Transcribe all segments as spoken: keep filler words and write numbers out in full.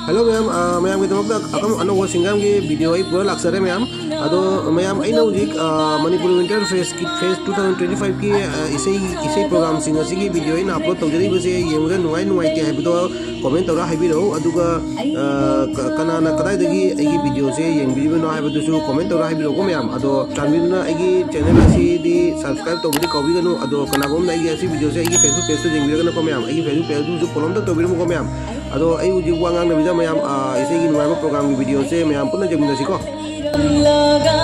Hello ꯃꯌꯥꯝ, ꯑ, ꯃꯌꯥꯝꯒꯤꯗꯃꯛꯇ ꯑꯀꯝ-, ꯑꯅꯧꯕ ꯁꯤꯡꯒꯥꯝꯒꯤ video ꯑꯩ ꯄꯨꯔ ꯂꯥꯛꯆꯔꯦ ꯃꯌꯥꯝ꯫ ꯑꯗꯣ ꯃꯌꯥꯝ, ꯑꯩꯅ ꯍꯧꯖꯤꯛ, ꯑ, ꯃꯅꯤꯄꯨꯔ Winter Fest ꯀꯤ, Fest two thousand twenty five ꯀꯤ, ꯑ, ꯏꯁꯩ, ꯏꯁꯩ program ꯁꯤꯡ ꯑꯁꯤꯒꯤ video ꯑꯩꯅ upload ꯇꯧꯖꯔꯤꯕꯁꯦ ꯌꯦꯡꯕꯗ ꯅꯨꯡꯉꯥꯏ ꯅꯨꯡꯉꯥꯏꯇꯦ ꯍꯥꯏꯕꯗꯣ comment ꯇꯧꯔ ꯍꯥꯏꯕꯤꯔꯛꯎ꯫ ꯑꯗꯨꯒ, ꯑ, ꯀ-, ꯀꯅꯥꯅ ꯀꯗꯥꯏꯗꯒꯤ ꯑꯩꯒꯤ video ꯁꯦ ꯌꯦꯡꯕꯤꯔꯤꯕꯅꯣ ꯍꯥꯏꯕꯗꯨꯁꯨ comment ꯇꯧꯔ ꯍꯥꯏꯕꯤꯔꯛꯎꯀꯣ ꯃꯌꯥꯝ꯫ ꯑꯗꯣ ꯆꯥꯟꯕꯤꯗꯨꯅ ꯑꯩꯒꯤ channel ꯑꯁꯤꯗꯤ subscribe ꯇꯧꯕꯗꯤ ꯀꯥꯎꯕꯤꯒꯅꯨ꯫ ꯑꯗꯣ ꯀꯅꯥꯒꯨꯝꯕꯅ ꯑꯩꯒꯤ ꯑꯁꯤ video ꯁꯦ ꯑꯩꯒꯤ Facebook page ꯇ ꯌꯦꯡꯕꯤꯔꯒꯅꯀꯣ ꯃꯌꯥꯝ, ꯑꯩꯒꯤ Facebook page ꯇꯨꯁꯨ follow ꯑꯝꯇ ꯇꯧꯕꯤꯔꯝꯃꯨꯀꯣ ꯃꯌꯥꯝ꯫ ꯑꯗꯣ ꯑꯩ ꯍꯧꯖꯤꯛ ꯋꯥ ꯉꯥꯡꯗꯕꯤꯗ ꯃꯌꯥꯝ, ꯑ, ꯏꯁꯩꯒꯤ ꯅꯨꯡꯉꯥꯏꯕ program ꯒꯤ video ꯁꯦ ꯃꯌꯥꯝ ꯄꯨꯟꯅ ꯌꯦꯡꯃꯤꯟꯅꯁꯤꯀꯣ꯫ ꯆꯝꯂꯒ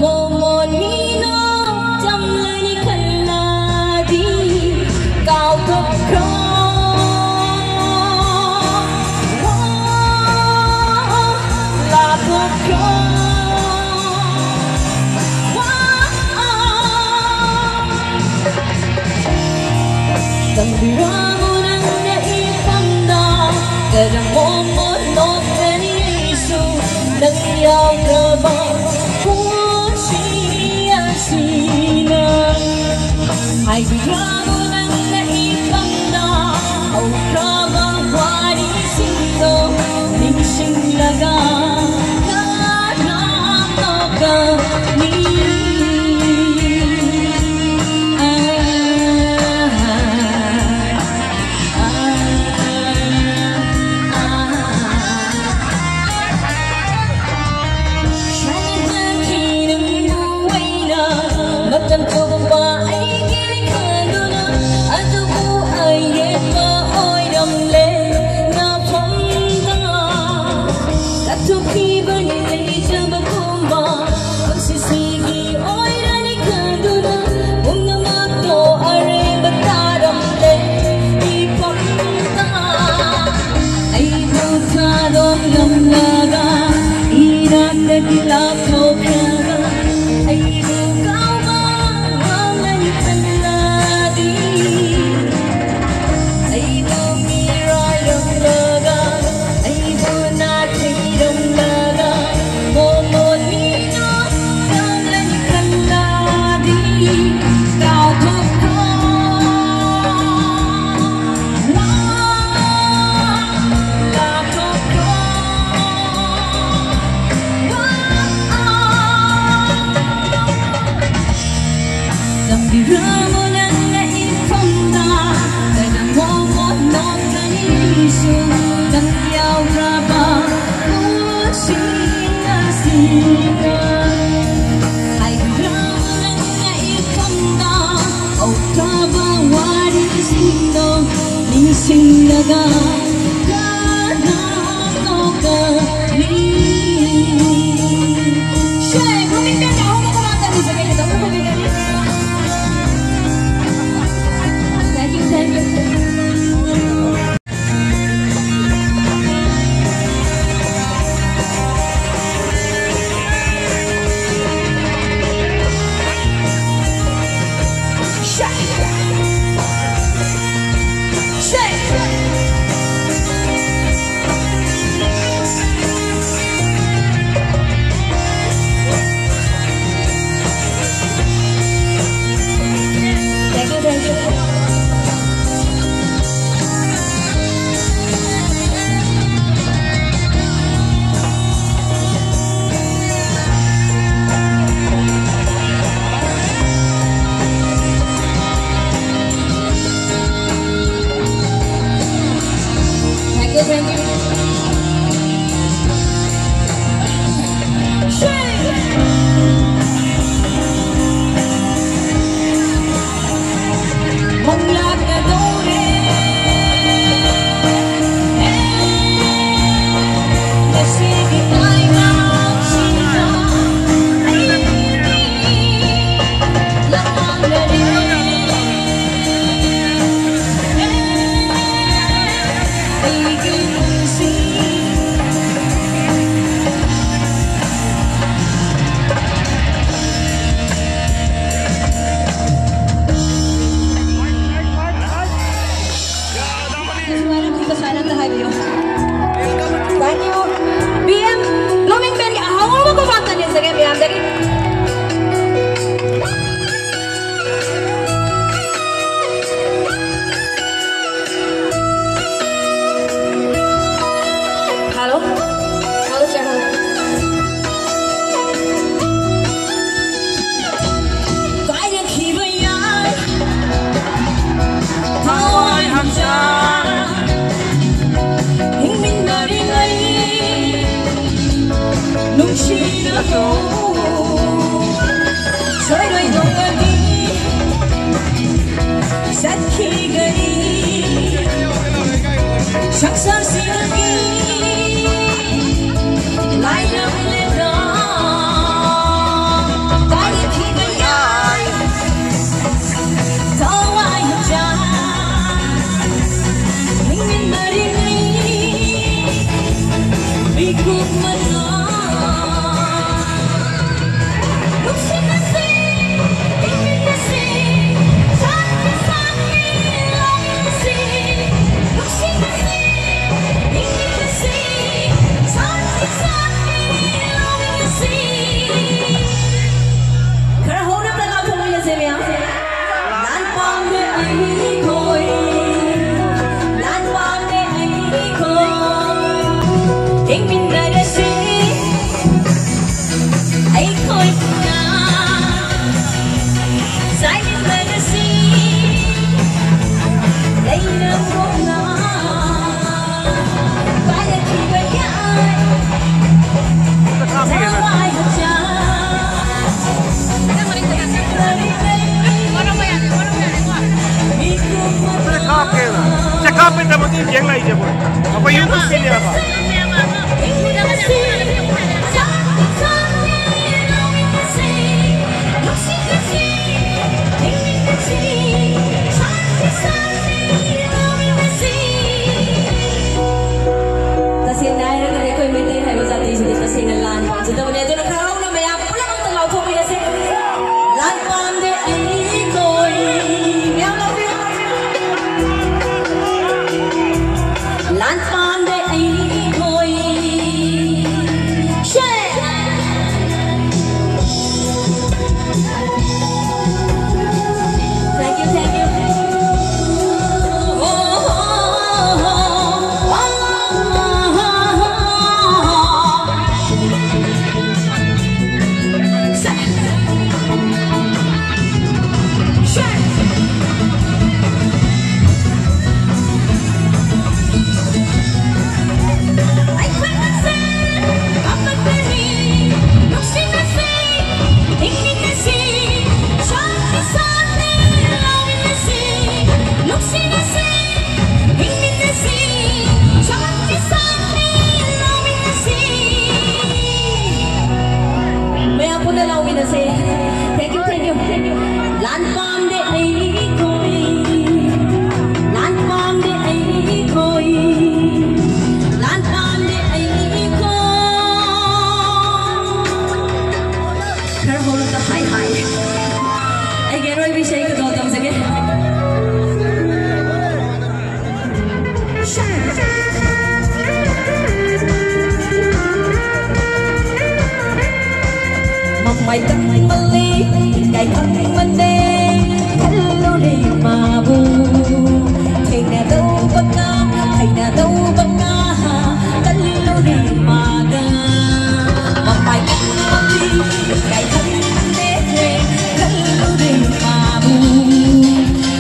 ꯃꯣꯃꯣꯟ ꯃꯤꯅꯣꯛ ꯆꯝꯂꯅꯤ ꯈꯜꯂꯗꯤ ꯀꯥꯎꯊꯣꯛꯈ꯭ꯔꯣ꯫ ꯂꯥꯊꯣꯛꯈ꯭ꯔꯣ꯫ ꯇꯝꯕꯤꯔꯝꯃꯨ ꯅꯪꯅ ꯏꯄꯥꯝꯗ ꯀꯔꯝ ꯃꯣꯃꯣꯟ ꯅꯣꯛꯀꯅꯤ ꯑꯩꯁꯨ ꯅꯪ ꯌꯥꯎꯈ꯭ꯔꯕ ꯅꯒ ꯀꯅꯥꯅꯣ ꯀꯔꯤ? ꯁꯦ, ꯃꯃꯤꯡ ꯀꯌꯥ ꯑꯍꯨꯝ ꯃꯉꯥ ꯇꯅꯤ ꯁꯦ, ꯀꯩꯅꯣ ꯇꯧꯕ ꯃꯃꯤꯡ ꯀꯌꯥꯅꯤ? Thank you, thank you. ꯁꯨꯃꯥꯏꯅ ꯑꯝꯇ ꯍꯥꯏꯕꯤꯌꯨ꯫ Thank you. B M blooming ꯕꯦꯟꯒꯤ ꯑꯍꯧꯕ ꯈꯨꯕꯥꯛ ꯇꯥꯅꯤꯡꯖꯒꯦ ꯃꯌꯥꯝꯗꯒꯤ꯫ Hello? Hello, sir, hello. ꯀꯥꯏꯅꯈꯤꯕ ꯌꯥꯏ ꯊꯋꯥꯏ ꯍꯛꯆꯥꯡ ꯍꯤꯡꯃꯤꯟꯅꯔꯤꯉꯩ ꯅꯨꯡꯁꯤꯅꯕ ꯁꯪꯁꯥꯔꯁꯤꯗꯒꯤ ꯂꯥꯏꯔꯝꯂꯦꯗ ꯀꯥꯏꯈꯤꯕ ꯌꯥꯏ꯫ ꯊꯋꯥꯏ ꯍꯛꯆꯥꯡ ꯍꯤꯡꯃꯤꯟꯅꯔꯤꯉꯩ ꯃꯤꯀꯨꯞ ꯃꯅꯥ ꯅꯨꯡꯁꯤꯅꯁꯤ, ꯍꯤꯡꯃꯤꯟꯅꯁꯤ, ꯁꯥꯟꯅ ꯁꯥꯟꯅ ꯂꯩꯃꯤꯟꯅꯁꯤ꯫ ꯅꯨꯡꯁꯤꯅꯁꯤ, ꯍꯤꯡꯃꯤꯟꯅꯁꯤ, ꯁꯥꯟꯅ ꯁꯥꯟꯅ ꯂꯩꯃꯤꯟꯅꯁꯤ꯫ ꯈꯔ ꯍꯧꯅ ꯑꯝꯇ ꯂꯥꯎꯊꯣꯛꯃꯤꯟꯅꯁꯦ ꯃꯌꯥꯝ꯫ ꯂꯥꯟ ꯄꯥꯝꯗꯦ ꯑꯩꯈꯣꯏ, ꯂꯥꯟ ꯄꯥꯝꯗꯦ ꯑꯩꯈꯣꯏ꯫ ꯍꯤꯡꯃꯤꯟꯅꯔꯁꯤ ꯑꯩꯈꯣꯏ ꯄꯨꯟꯅ, ꯆꯥꯏꯃꯤꯟꯅꯔꯁꯤ ꯂꯩꯔꯝꯃꯣꯅ꯫ ꯀꯥꯏꯔꯛꯈꯤꯕ ꯌꯥꯏ ꯊꯋꯥꯏ ꯍꯛꯆꯥꯡ꯫ ꯀꯥꯞꯀꯦꯅ꯫ ꯁꯦ, ꯀꯥꯞꯄꯩꯗꯃꯛꯇ ꯌꯦꯡ ꯂꯥꯛꯏꯁꯦ ꯑꯩꯈꯣꯏ꯫ ꯑꯩꯈꯣꯏ YouTubeꯀꯤꯅꯦꯕ꯫ ꯇꯁꯦꯡꯅ ꯍꯥꯏꯔꯒꯗꯤ ꯑꯩꯈꯣꯏ ꯃꯩꯇꯩ ꯍꯥꯏꯕ ꯖꯥꯇꯤꯁꯤꯗꯤ ꯇꯁꯦꯡꯅ ꯂꯥꯟ ꯄꯥꯝꯖꯗꯕꯅꯦ꯫ ꯑꯗꯨꯅ ꯈꯔ ꯍꯧꯅ ꯃꯌꯥꯝ ꯄꯨꯝꯅꯃꯛꯇ ꯂꯥꯎꯊꯣꯛꯃꯤꯟꯅꯁꯦ꯫ ꯂꯥꯟ ꯄꯥꯝꯗꯦ ꯑꯩꯈꯣꯏ꯫ ꯃꯌꯥꯝ ꯂꯥꯎꯕꯤꯌꯨ꯫ ꯂꯥꯟ ꯄꯥꯝꯗꯦ ꯑꯩꯈꯣꯏ꯫ ꯃꯃꯥꯏ ꯀꯪꯃꯜꯂꯤ, ꯏꯀꯥꯏ ꯈꯪꯃꯟꯗꯦ, ꯈꯜꯂꯨꯔꯦ ꯃꯥꯕꯨ꯫ ꯊꯦꯡꯅꯗꯧꯕ ꯉꯥ, ꯊꯦꯡꯅꯗꯧꯕ ꯉꯥ, ꯈꯜꯂꯨꯔꯦ ꯃꯥꯒ꯫ ꯃꯃꯥꯏ ꯀꯪꯃꯜꯂꯤ, ꯏꯀꯥꯏ ꯈꯪꯃꯟꯗꯦ, ꯈꯜꯂꯨꯔꯦ ꯃꯥꯕꯨ꯫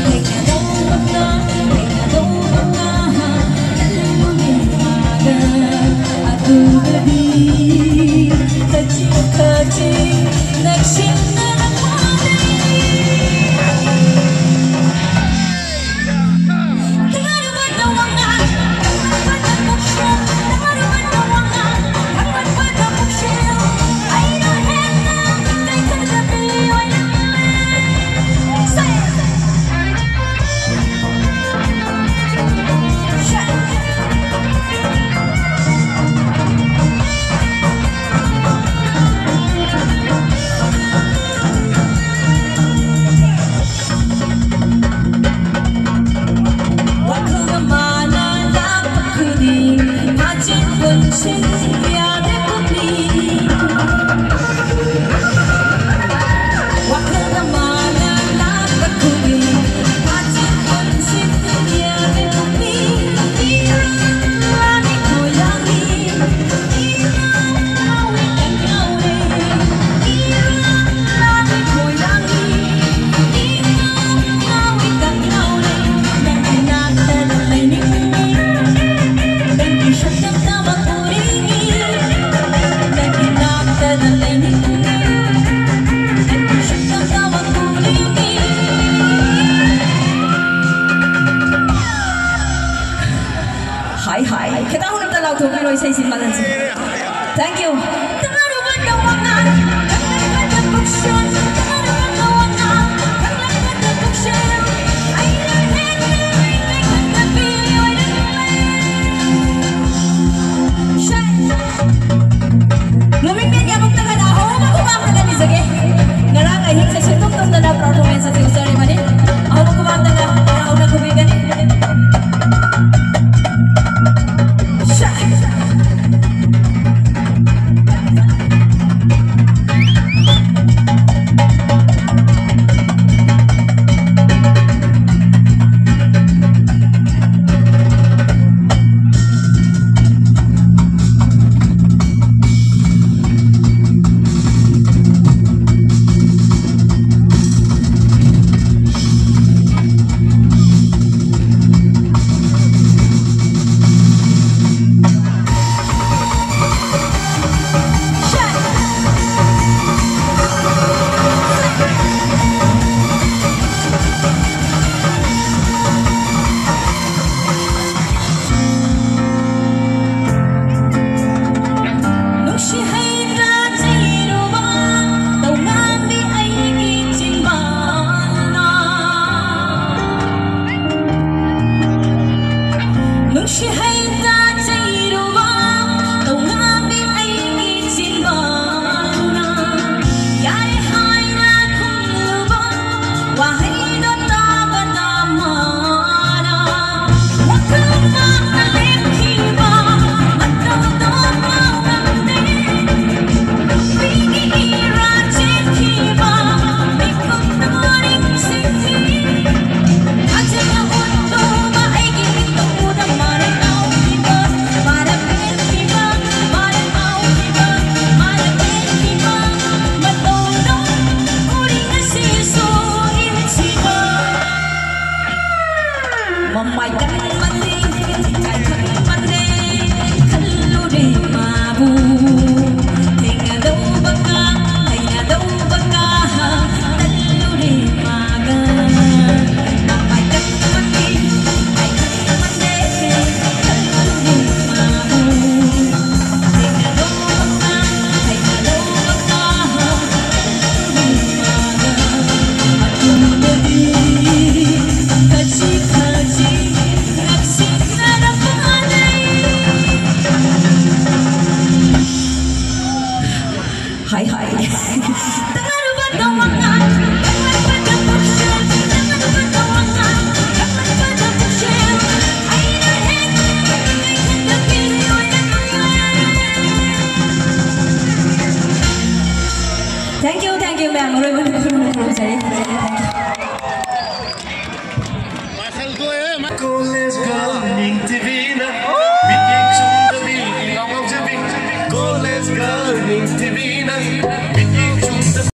ꯊꯦꯡꯅꯗꯧꯕ ꯉꯥ, ꯊꯦꯡꯅꯗꯧꯕ ꯉꯥ, ꯈꯜꯂꯨꯔꯦ ꯃꯥꯒ꯫ ꯑꯗꯨꯒꯗꯤ ꯈꯖꯤꯛ ꯈꯖꯤꯛ ꯅꯛꯁꯤꯟꯅꯔꯛꯄꯗꯒꯤ ꯍꯥꯏ ꯍꯥꯏ, ꯈꯤꯇꯪ ꯍꯧꯅ ꯂꯥꯎꯊꯣꯛꯄꯤꯔꯣ ꯏꯁꯩꯁꯤ ꯃꯥꯂꯟꯁꯦ꯫ Thank you. ꯅꯨꯃꯤꯠ ꯃꯦꯠ ꯌꯥꯝꯃꯛꯇꯒꯅ ꯑꯍꯧꯕ ꯈꯨꯕꯥꯛꯇꯒ ꯅꯤꯖꯒꯦ꯫ ꯉꯔꯥꯡ ꯑꯍꯤꯡꯁꯦ ꯁꯨꯛꯇꯨꯝ ꯇꯨꯝꯗꯅ performance ꯑꯁꯤ ꯎꯠꯆꯔꯤꯕꯅꯤ꯫ ꯑꯍꯧꯕ ꯈꯨꯕꯥꯛꯇꯒ ꯍꯔꯥꯎꯅ ꯈꯨꯕꯤꯒꯅꯤ꯫ ꯁꯤꯍꯩꯗ ꯆꯩꯔꯨꯕ ꯇꯧꯉꯥꯝꯕꯤ ꯑꯩꯒꯤ ꯆꯤꯟꯕꯥꯜꯅ ꯌꯥꯔꯦ ꯍꯥꯏꯅ ꯈꯨꯝꯂꯨꯕ ꯋꯥꯍꯩꯗꯣ ꯇꯥꯕꯗ ꯃꯥꯅ ꯋꯥꯈꯜ ꯃꯥꯡꯅ ꯂꯦꯞꯈꯤꯕ ꯃꯇꯧꯗꯣ ꯃꯥꯡꯂꯝꯗꯦ꯫ ꯅꯨꯄꯤꯒꯤ ꯏꯔꯥ ꯆꯦꯟꯈꯤꯕ ꯃꯤꯀꯨꯞꯇ ꯅꯤꯡꯁꯤꯡꯈꯤ꯫ ꯃꯃꯥꯏ ꯀꯟꯃꯜꯂꯤ, ꯏꯀꯥꯏ ꯈꯪꯃꯜꯂꯦ, ꯈꯜꯂꯨꯔꯦ ꯃꯥꯕꯨ꯫ ꯊꯦꯡꯅꯗꯧꯕꯒ, ꯊꯦꯡꯅꯗꯧꯕꯒ, ꯇꯜꯂꯨꯔꯦ ꯃꯥꯒ꯫ ꯃꯃꯥꯏ ꯀꯟꯃꯜꯂꯤ, ꯏꯀꯥꯏ ꯈꯪꯃꯜꯂꯦ, ꯈꯜꯂꯨꯔꯦ ꯃꯥꯕꯨ꯫ ꯊꯦꯡꯅꯗꯧꯕꯒ, ꯊꯦꯡꯅꯗꯧꯕꯒ, ꯍꯥꯏ ꯍꯥꯏ꯫ Thank you, thank you, ma'am. ꯑꯔꯣꯏꯕ ꯈꯨꯔꯨꯝꯖꯔꯤ꯫ Thank you. College Girl ꯅꯤꯡꯊꯤꯕꯤ꯫